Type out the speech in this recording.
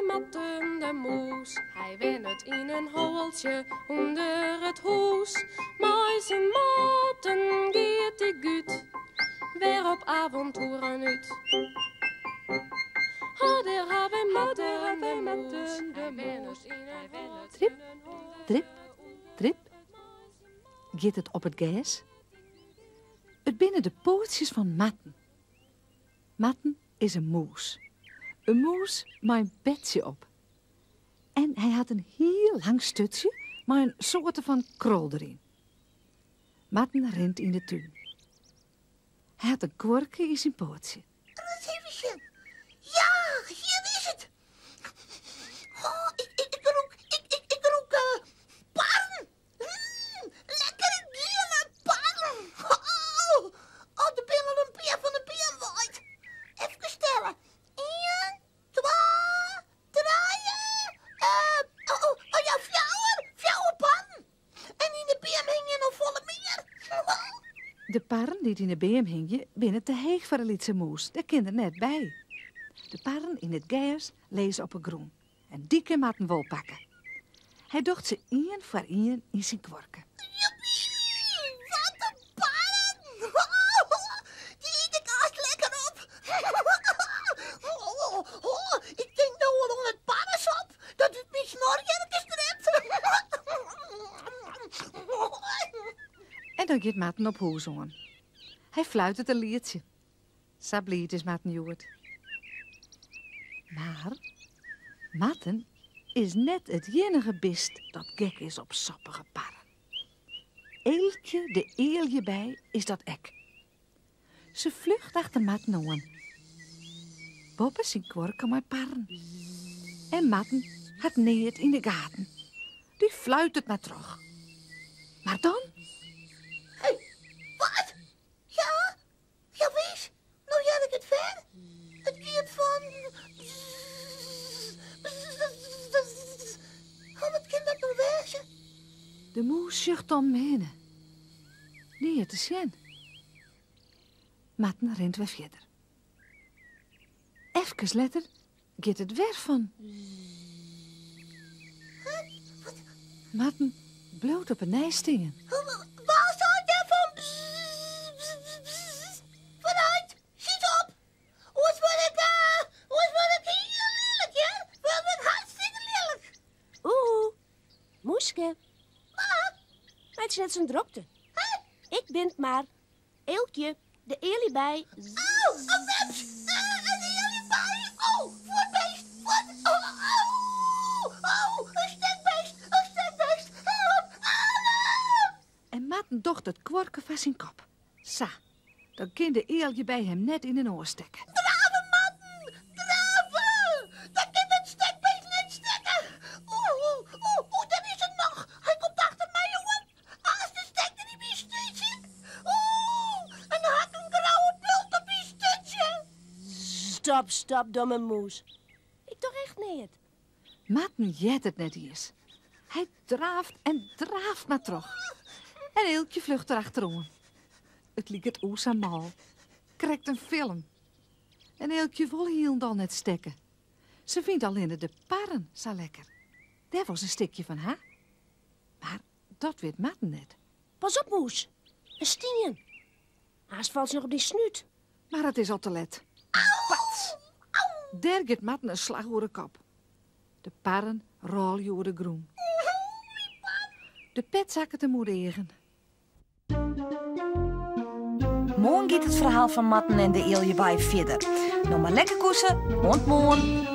Matten de mûs. Hy wennet yn in hoaltsje ûnder it hûs. Mei syn matten giet hy gút, wer op avontoeren út. Ha dêr ha wy Matten de mûs. Hy wennet yn in hoaltsje Trip, trip, trip. Giet it op it gers? It binne de poatsjes fan Matten. Matten is in mûs. In mûs mei in petsje op. En hy hat in hiel lang sturtsje mei in soarte fan krol deryn. Matten rint yn de tún. Hy hat in kuorke yn syn poatsje. Ris even sjen. Ja, hjir is it. Oh, ik, ik, ik rûk, ik, ik, ik rûk uh, parren. Mm, lekkere giele parren. Oh, oh, der binne al in pear fan de beam waaid. Efkes telle. Ien, twa, trije, uh, oh, oh, oh ja, fjouwer, fjouwer parren. En yn de beam hingje noch folle mear. De parren dy't yn de beam hingje binne te heech foar de lytse mûs, dêr kin er net by. De parren yn it gers lizze op 'e grûn en dy kin Matten wol pakke. Hy docht se ien foar ien yn syn kuorke. Joepie, wat in parren! Dy yt ik aanst lekker op. Oh, ik tink no al oan it parresop dat út myn snorjurke strept. En dan giet Matten op hûs oan. Hy fluitet in lietsje. Sa bliid is Matten hjoed. Mar Matten is net it iennige bist dat gek is op soppige parren. Eelkje de ealjebij is dat ek. Se flucht achter Matten oan. Boppe syn kuorke mei parren. En Matten hat neat yn de gaten. Dy fluitet mar troch. Mar dan... Hé, wat? Ja, jawis, no hear ik it wer. It giet fan. Oh, wat kin dat no wêze? De mûs sjocht om him hinne. Neat te sjen. Matten rint wer fierder. Efkes letter giet it wer fan. Matten bliuwt op 'e nij stean. Wa seit dêr fan Foarút, sjit op! Oars wurd ik, oars wurd ik hiel lilk, hear. Wurd ik hartstikke lilk. Oeh, Moeske. Meitsje net sa'n drokte. Ik bin 't mar. Eelkje, de ealjebij. Au, in weps! In ealjebij! Oh, fuort beest, fuort! Oh, oh, oh, in stekbeest, in stekbeest! Help, help! En Matten docht it kuorke foar syn kop. Sa, dan kin de ealjebij him net yn 'e noas stekke. Drave, Matten, drave! Dan kin it stekbeest net stekke. Oeh, oeh, oeh, oeh, dêr is it noch. Hy komt achter my oan. Aanst stekt er yn myn sturtsje. Oeh, en dan ha ik in grauwe bult op myn sturtsje. Stop, stop, domme mûs. Ik doch echt neat. Matten heart it net iens. Hy draaft en draaft mar troch. En Eelkje flucht der achteroan. It liket o sa mâl. Krekt in film. En Eelkje wol hielendal net stekke. Se fynt allinne de parren sa lekker. Dêr wol se in stikje fan ha. Mar dat wit Matten net. Pas op, mûs. In stien. Aanst falt se noch op dyn snút. Mar it is al te let. Pats! Dêr giet Matten in slach oer de kop. De parren rôlje oer de grûn. De pet sakket him oer de eagen. Moarn giet it ferhaal fan Matten en de ealjebij fierder. No mar lekker koese, oant moarn.